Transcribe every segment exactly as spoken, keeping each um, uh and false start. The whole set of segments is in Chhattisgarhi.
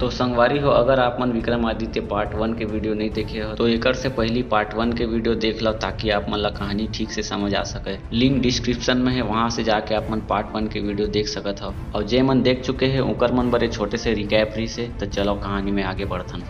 तो संगवारी हो, अगर आप मन विक्रमादित्य पार्ट वन के वीडियो नहीं देखे हो, तो एकर से पहली पार्ट वन के वीडियो देख लो, ताकि आप मन ला कहानी ठीक से समझ आ सके। लिंक डिस्क्रिप्शन में है, वहां से जाके आप मन पार्ट वन के वीडियो देख सकत हो। और जे मन देख चुके हैं, ओकर मन बर एक छोटे से रिकैप रही से। तो चलो, कहानी में आगे बढ़थन।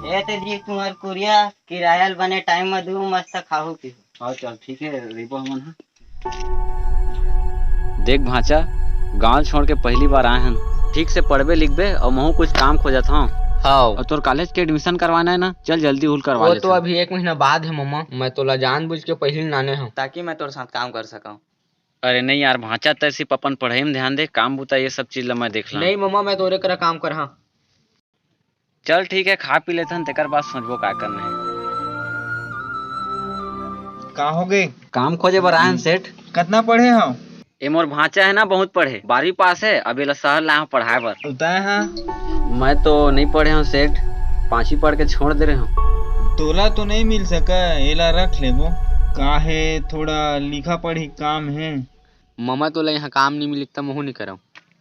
ए ते जी तुम्हार कुरिया किराया ल बने टाइम म दू, मस्त खाहू पीहू। हाँ चल ठीक है, रेबो हमन ह। देख भांचा, गांव छोड़ के पहली बार आए हन, ठीक से पढ़बे लिखबे और महू कुछ काम खोजत हूँ। हाँ। और तोर कॉलेज के एडमिशन करवाना है ना, चल जल्दी उल करवा वो लेथन। तो अभी एक महीना बाद है मम्मा, मैं तोला जानबूझ के पहली लाने हूँ ताकि मैं तोर साथ काम कर सकूँ। अरे नहीं यार भांचा, तै सिर्फ अपन पढ़ाई में ध्यान दे, काम बुता ये सब चीज ला मैं देख लां। नहीं मम्मा, मैं तोरे करा काम करहा। चल ठीक है, खा पी लेथन, तेकर बाद सोचबो का करना है। का हो गए? काम खोजे बर आयन सेठ। कतना पढ़े हो? ए मोर भांचा है ना, बहुत पढ़े, बारहवीं पास है, अब एला शहर लाए हूँ पढ़ाए बर। उताए हाँ। मैं तो नहीं पढ़े हूँ सेठ, पांचवी पढ़ के छोड़ दे रहे हूँ। तोला तो नहीं मिल सका, एला रख लेबो। का है, थोड़ा लिखा पढ़ी काम है। ममा तोला यहाँ काम नहीं मिली त महू नहीं करव।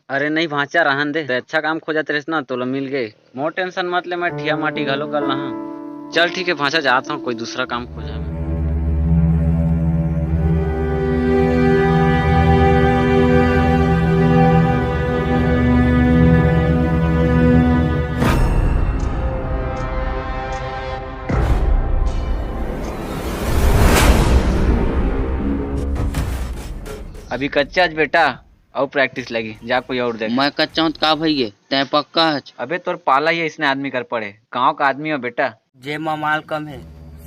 अरे नहीं भांचा, रहन दे, ते अच्छा काम खोजत रहिस ना, तोला मिल गए। मोर टेंशन मत ले, मैं ठिया माटी घलो कर लहा। चल ठीक है भांचा, जात हूँ, कोई दूसरा काम खोजा मैं। अभी कच्चा आज बेटा, अउ प्रैक्टिस लगी, जा कोई और देख। मैं कच्चा हूँ त का भइगे, तैं पक्का हच। अबे तोर पाला ही इसने आदमी कर पड़े, गाँव का आदमी हो बेटा। जेब म माल कम हे,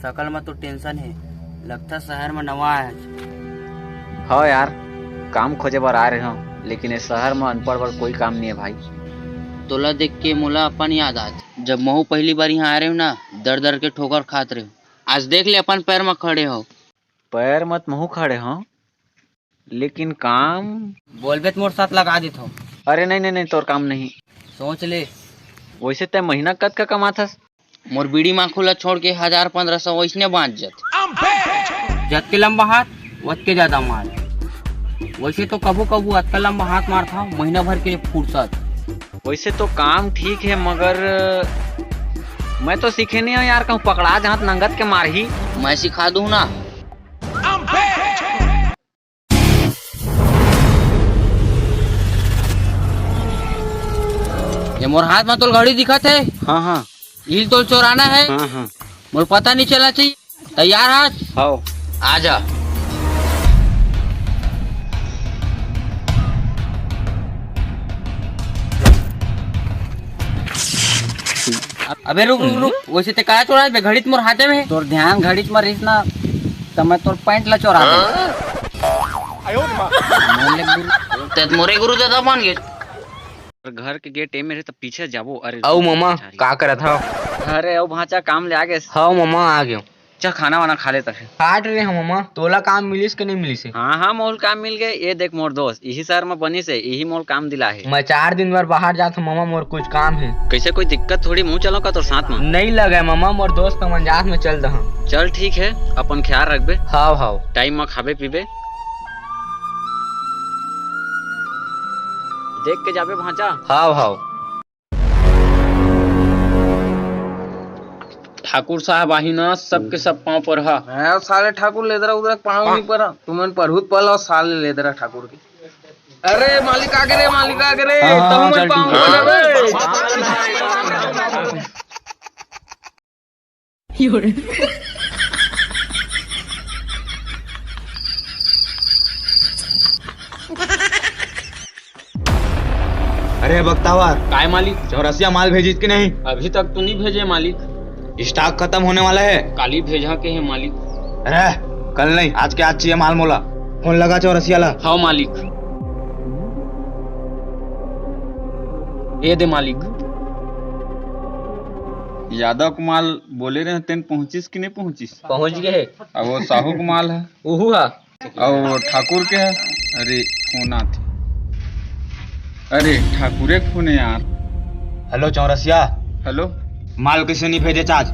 सकल म तो टेंशन हे, लगथा शहर म नवा आए हच। हाँ यार, काम खोजे बर आ रहे हो, लेकिन ये शहर म अनपढ़ बर कोई काम नहीं है भाई। तोला देख के मोला अपन याद आत, जब महू पहली बार यहाँ आ रहे हो ना, दर दर के ठोकर खात रहे हो, आज देख ले अपन पैर म खड़े हो। पैर म त महू खड़े हो, लेकिन काम बोलबे त मोर साथ लगा देथव। अरे नहीं, नहीं, नहीं, तोर काम नहीं। सोच ले। वैसे तै महीना कतका कमाथस? मोर बीड़ी माखू ला छोड़ के हजार पन्द्रह सौ वैसने बाँच जत। जतके लंबा हाथ, ओतके ज्यादा माल। वैसे तो कभू कभू अतका लंबा हाथ मारथव, महीना भर के फुर्सत। वैसे तो काम ठीक है, मगर मैं तो सीखे नहीं हूँ यार, कहूँ पकड़ा जहाँ त नंगत के मारही। मैं सिखा दूँ ना। ये मोर हाथ में तोल घड़ी दिखत है। हाँ, हाँ। इल तोल चोराना है। हाँ, हाँ। मोर पता नहीं चलना चाहिए। तैयार हाथ? हाँ। आ जा। अबे रुक, रुक, रुक। वैसे ते का चोरा बे? घड़ी त मोर हाथे में हे। तोर ध्यान घड़ी म रहिस ना, त मैं तोर पैंट ला चोरा दे। मोर ले गुरु। ते त मोरे गुरु दादा बन गे। घर के गेट एमे रहे त पीछे जाबो। अरे अउ ममा, का करत हव? अरे अउ भांचा काम ले आ गेस। हव ममा, आ गेव। चल खाना वाना खा ले त फिर। काट रे हम ममा, तोला काम मिलिस के नहीं मिलिस हे? हाँ, हाँ, मोल काम मिल गए। ये देख मोर दोस्त, यही शहर में बनिस हे, यही मोल काम दिला हे। मैं चार दिन बर बाहर जात हूँ ममा, मोर कुछ काम हे। कैसे कोई दिक्कत थोड़ी, महू चलो का तोर साथ में? नहीं लगे ममा, मोर दोस्त मन जात में चल दहा। चल ठीक है, अपन ख्याल रखबे। हाव, हाव। टाइम में खाबे पीबे। देख के जाबे भांचा। हाव, हाव। ठाकुर साहब आही न, सबके सब पाँव परहा। मैं साले ठाकुर लेदरा उदरा के पाँव नहीं परा। तुमन परहू त पला, साले लेदरा ठाकुर के। अरे मालिक आगे रे, मालिक आगे रे, हाँ, तहु मन चल पाँव ठीक है। परहा रे। अरे बख्तावर, काय मालिक? चौरसिया माल भेजिस कि नहीं? अभी तक तो नहीं भेजे मालिक। स्टॉक खत्म होने वाला है। काली भेजा के है मालिक। अरे कल नहीं, आज के आज चाहिए माल मोला। फोन लगा चौरसिया ला। हाँ मालिक। ये दे मालिक। यादव के माल बोले रहे तेन पहुंचिस कि नहीं पहुंचिस? पहुंच गे हे। अब वो साहू के माल हे। उहू हा। अउ ठाकुर के हे? अरे, फोन आथे। अरे, ठाकुरे के फोन हे यार। हेलो चौरसिया। हेलो। माल कइसे नहीं भेजे आज?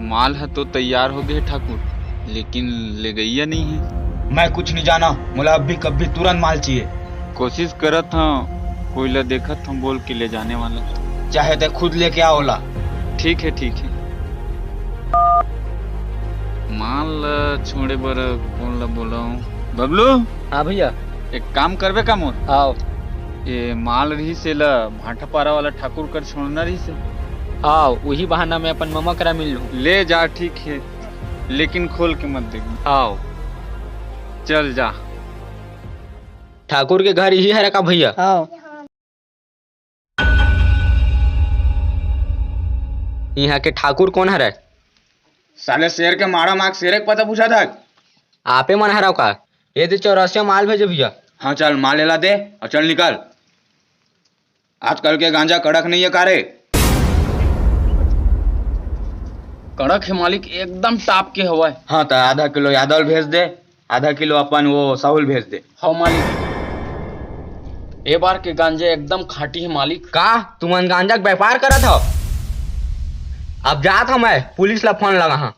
माल ह तो तैयार हो गे ठाकुर, लेकिन लेगइया नहीं हे। मैं कुछ नहीं जाना, मोला अभी कभी तुरंत माल चाहिए। कोशिश करत हंव, कोई ला देखत हंव बोल के ले जाने वाला। चाहे ते खुद लेके आ ओला। ठीक हे, ठीक हे। माल ला छोड़े बर कोन ला बोलाऊं? बबलू, हाँ भैया। एक काम करबे का मोर? आओ। ये माल रहिस, एला भाटापारा वाला ठाकुर कर छोड़ना रहिस हे। आओ, उही बहाना मैं अपन ममा करा मिल लूं। ले जा, ठीक हे, लेकिन खोल के मत दे। आओ। चल जा। ठाकुर के घर इही हरे का भैया? आओ। इहाँ के ठाकुर कोन हरे? साले शेर के मारा माग शेरे के पता पूछा था। आपे मन हरव का? ये दे चौरसिया माल भेजे भैया। हाँ चल, माल एला दे अउ चल निकल। आजकल के गांजा कड़क नहीं हे का रे? कड़क हे मालिक, एकदम टाप के हवय। हाँ त आधा किलो यादव ल भेज दे, आधा किलो अपन वो साहू ल भेज दे। हव मालिक, ए बार के गांजा एकदम खाटी हे मालिक। का तुमन गांजा के व्यापार करत हव? अब जात हंव मैं, पुलिस ला फोन लगाहूं।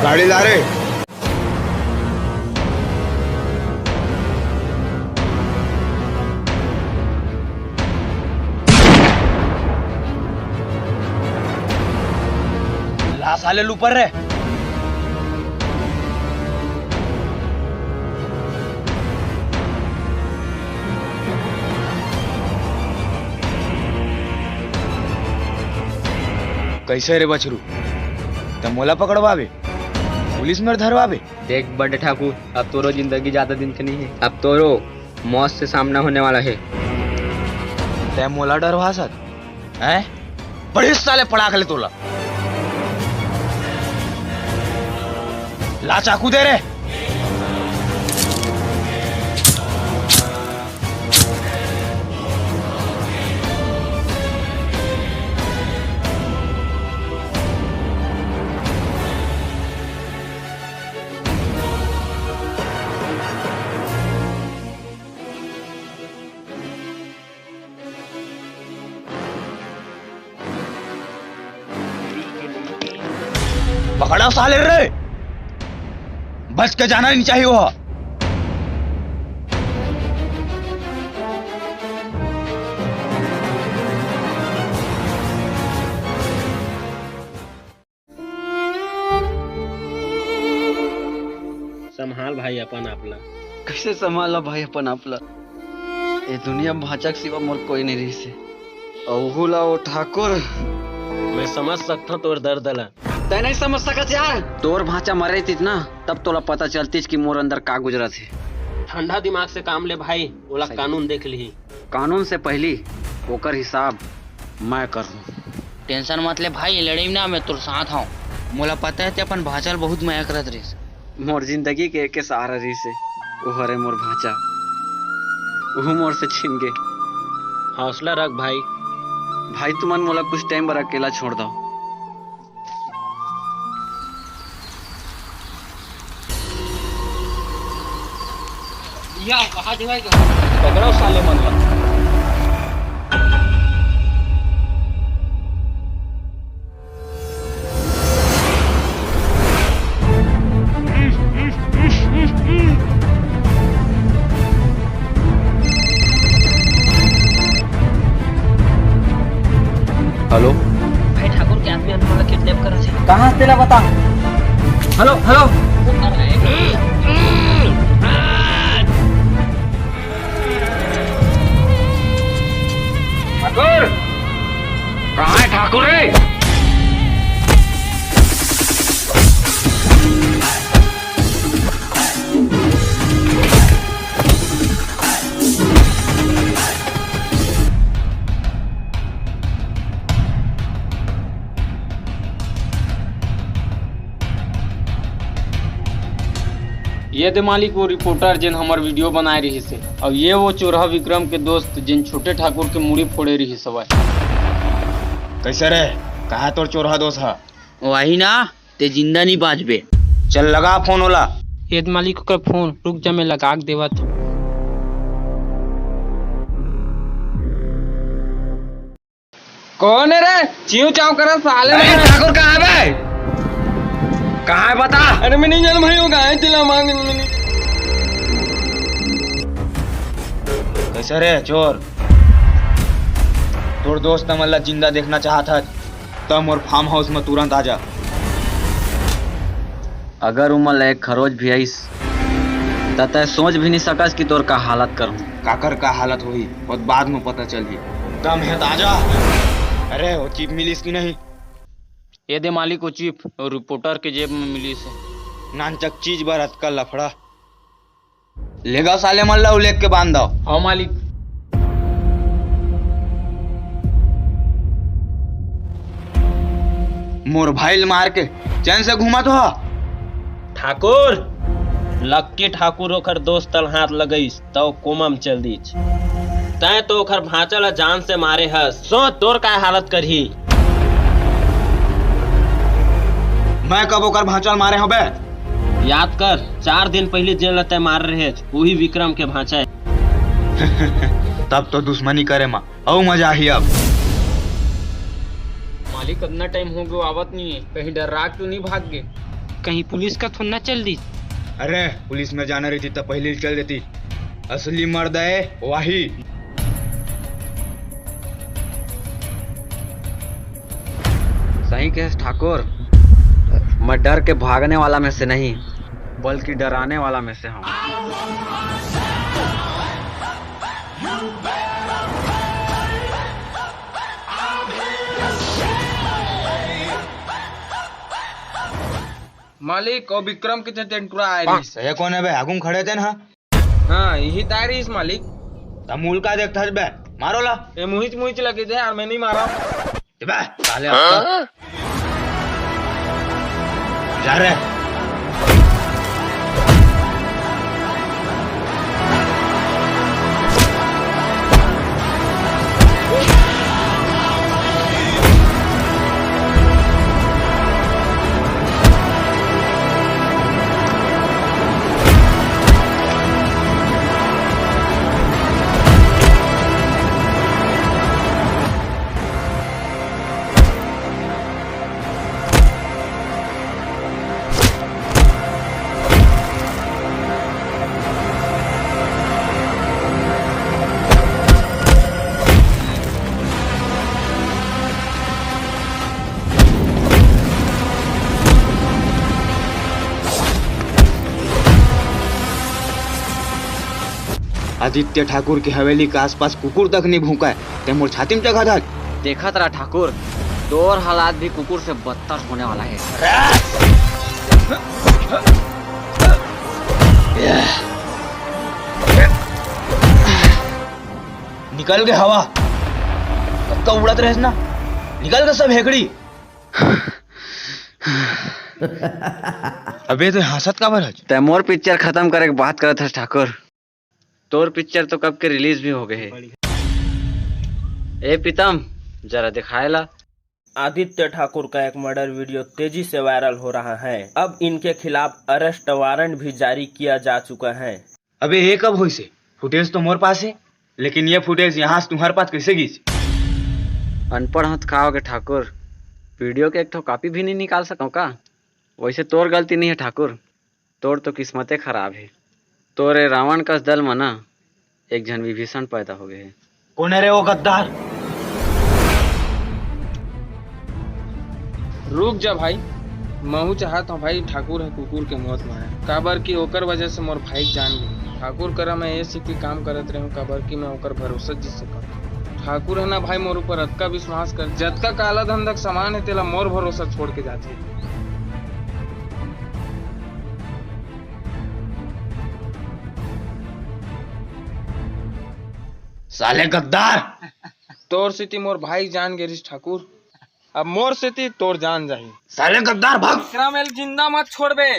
गाड़ी ला रे। ला साले ल ऊपर रे। कइसे रे बछरू, त मोला पकड़वाबे, पुलिस में धरवाबे? देख बड़े ठाकुर, अब तोरो जिंदगी ज्यादा दिन के नहीं हे। अब तोरो मौत से सामना होने वाला हे। तै मोला डरवासत, हैं? बड़ी साले पड़ाक ले तोला। ला चाकू दे रे। पकड़ा साले रे, बच के जाना नहीं चाहिए वो। संभाल भाई अपन आप ला। कइसे संभाला भाई अपन आप ला? ए दुनिया म भांचा के सिवा मोर कोई नहीं रहिस हे। अउ उहू ला ओ ठाकुर। मैं समझ सकथंव तोर दर्द ला। तैं नहीं समझ सकत यार। तोर भांचा मरे रहितिस ना, तब तोला पता चलतिस कि मोर अंदर का गुजरत हे। ठंडा दिमाग से काम ले भाई, ओला सही। कानून देख लिही। कानून से पहली ओकर हिसाब मैं करहूं। टेंशन मत ले भाई, लड़ई ना, मैं तोर साथ हंव। मोला पता हे, ते अपन भांचा ल बहुत मया करत रहिस। मोर जिंदगी के एके सहारा रहिस हे, ओ हरे मोर भांचा। उहू मोर से छिन गे। हौसला रख भाई। भाई, तुमन मोला कुछ टाइम बर अकेला छोड़ दव। या, कहाँ जगह का? पकड़ो साले मन ला। हेलो। भाई ठाकुर के आदमी हमन ला किडनैप करत हे। कहाँ से तेला बता? Hello, hello. ठाकुर, कहाँ है ठाकुर रे? ये दे मालिक, वो रिपोर्टर जेन हमर वीडियो बनाए रिहिस हे, अउ ये वो चोरहा विक्रम के दोस्त जेन छोटे ठाकुर के मुड़ी फोड़े रिहिस हवय। कइसे रे? कहाँ तोर चोरहा दोस्त ह? वही ना, ते जिंदा नहीं बांचबे। चल लगा फोन ओला। ये दे मालिक ओकर फोन, रुक जा मैं लगा के देवत हूँ। कौन है रे? चिंव चांव करत साले अरे मन। ठाकुर कहाँ है बे? कहाँ है बता? अरे मैं नहीं जानंव भाई, वो कहाँ है? चिल्ला मांग मैंने। कइसे रे चोर? तोर दोस्त मन ला जिंदा देखना चाहत हस, त मोर फार्म हाउस म तुरंत आ जा। अगर उमन ला एक खरोच भी आइस, त तैं सोच भी नहीं सकस कि तोर का हालत करहूं। काकर का हालत होही, वो बाद में पता चलही। दम है त आ जा। अरे, वो चिप मिलिस कि नहीं? ये दे मालिक, वो चिप, वो रिपोर्टर के जेब में मिलिस हे। नानचक चीज बर अतका लफड़ा। लेगा साले मन ला, लेग के बांध दव। हाँ मालिक। मोर भाई ल मार के चैन से घूमत हो। ठाकुर, लक्की ठाकुर ओकर दोस्त ल हाथ लगइस, त ओ कोमा म चल दीच। तैं तो ओकर भांचा ल जान से मारे हस, सोच तोर काय हालत करही। मैं कब ओकर भांचा ल मारे हंव बे? याद कर, चार दिन पहिली जेन ल तैं मारे रहेच, उही विक्रम के भांचा हे। तब तो दुश्मनी करे म अउ मजा आही अब। मालिक, अतना टाइम हो गयो, आवत नहीं है, कहीं डर्रा के तो नहीं भाग गे? कहीं पुलिस का थोड़ा ना चल दी? अरे, पुलिस में जाना रहती त पहिली चल देती। असली मर्द है वही। सही कहेस ठाकुर, मैं डर के भागने वाला में से नहीं, बल्कि डराने वाला में से हूँ। मालिक, ओ विक्रम के चचेंटुरा आए रहिस। ये कोन हे बे? आगू म खड़े तेन ह। हाँ, यही ताय रहिस मालिक। त मूल का देखथस बे? मारो ला। ये मुहिच मुहिच लगे थे यार, मैं नहीं मारा। ए बे, साले हाँ? जा रे। आदित्य ठाकुर के हवेली के आसपास कुकुर तक नहीं भूंका है, ते मोर छाती में जगह धर। देखत रहा ठाकुर, तोर हालात भी कुकुर से बदतर होने वाला है। निकल के हवा, कतका उड़त रहेस ना, निकल के सब हेकड़ी। अबे तो हंसत काबर हच? तै मोर पिक्चर खत्म करे के बात करत हस ठाकुर। तोर पिक्चर तो कब के रिलीज भी हो गए हे। ए प्रीतम, जरा दिखाए ला। आदित्य ठाकुर का एक मर्डर वीडियो तेजी से वायरल हो रहा है। अब इनके खिलाफ अरेस्ट वारंट भी जारी किया जा चुका है। अबे ये कब होइस हे? फुटेज तो मोर पास हे, लेकिन ये फुटेज यहाँ से तुम्हारे पास कैसे गिस? अनपढ़ हंव त का होगे ठाकुर, वीडियो के एक ठो कॉपी भी नहीं निकाल सकंव का? वैसे तोर गलती नहीं हे ठाकुर, तोर तो किस्मते खराब हे। तोरे रावण कस दल म ना एक झन विभीषण पैदा हो गए हे। कोन हे रे वो गद्दार? रुक जा भाई, महू चाहत हूँ भाई ठाकुर ह कुकुर के मौत मारे, काबर कि ओकर वजह से मोर भाई के जान गे। ठाकुर करा मैं ये सीख के काम करत रहूं, काबर कि मैं ओकर भरोसा जीत सकत हूं। ठाकुर है ना भाई, मोर ऊपर अतका विश्वास कर, जतका काला धंधा के सामान है तेला मोर भरोसा छोड़ के जाथे। साले गद्दार! तोर सेती मोर भाई जान गे रिस ठाकुर, अब मोर सेती तोर जान जाही। साले गद्दार, भाग! विक्रम, एल जिंदा मत छोड़बे।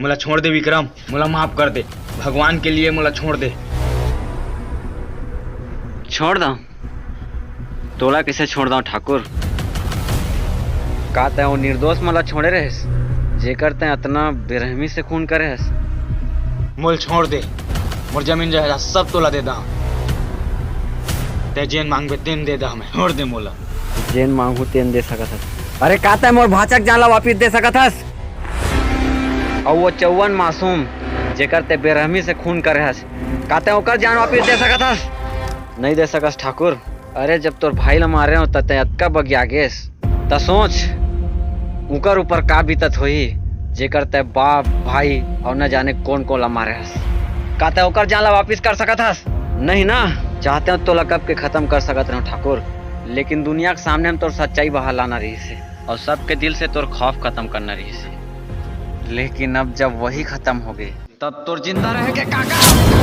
मोला छोड़ दे विक्रम, मोला माफ कर दे। भगवान के लिए मोला छोड़ दे। छोड़ दंव? तोला कइसे छोड़ दंव ठाकुर? का तैं वो निर्दोष मन ला छोड़े रहेस, जेकर तैं अतना बेरहमी से खून करे हस? मोला छोड़ दे, मोर जमीन जायदाद सब तोला दे दंव। तैं जेन मांगबे तेन दे दंव मैं, छोड़ दे मोला। जेन मांगहूं तेन दे सकत हस। अरे का तैं मोर भांचा के जान ला वापिस दे सकत हस? अउ वो चौवन मासूम, जेकर तैं बेरहमी से खून करे हस, का तैं ओकर जान वापिस दे सकत हस? नइ दे सकस ठाकुर। अरे, जब तोर भाई ला मारे हों, त तैं अतका बगिया गेस, त सोच, उकर ऊपर का बीतत होही, जेकर तैं बाप, भाई अउ न जाने कोन कोन ला मारे हस। का तैं ओकर जान ला वापिस कर सकत हस? नहीं ना। चाहतेंव तोला कब के खत्म कर सकत रहेंव ठाकुर, लेकिन दुनिया के सामने म तोर सच्चाई बाहर लाना रहिस हे अउ सबके दिल से तोर खौफ खत्म करना रहिस हे। लेकिन अब जब वही खत्म हो गे, तब तोर जिंदा रहे के का काम?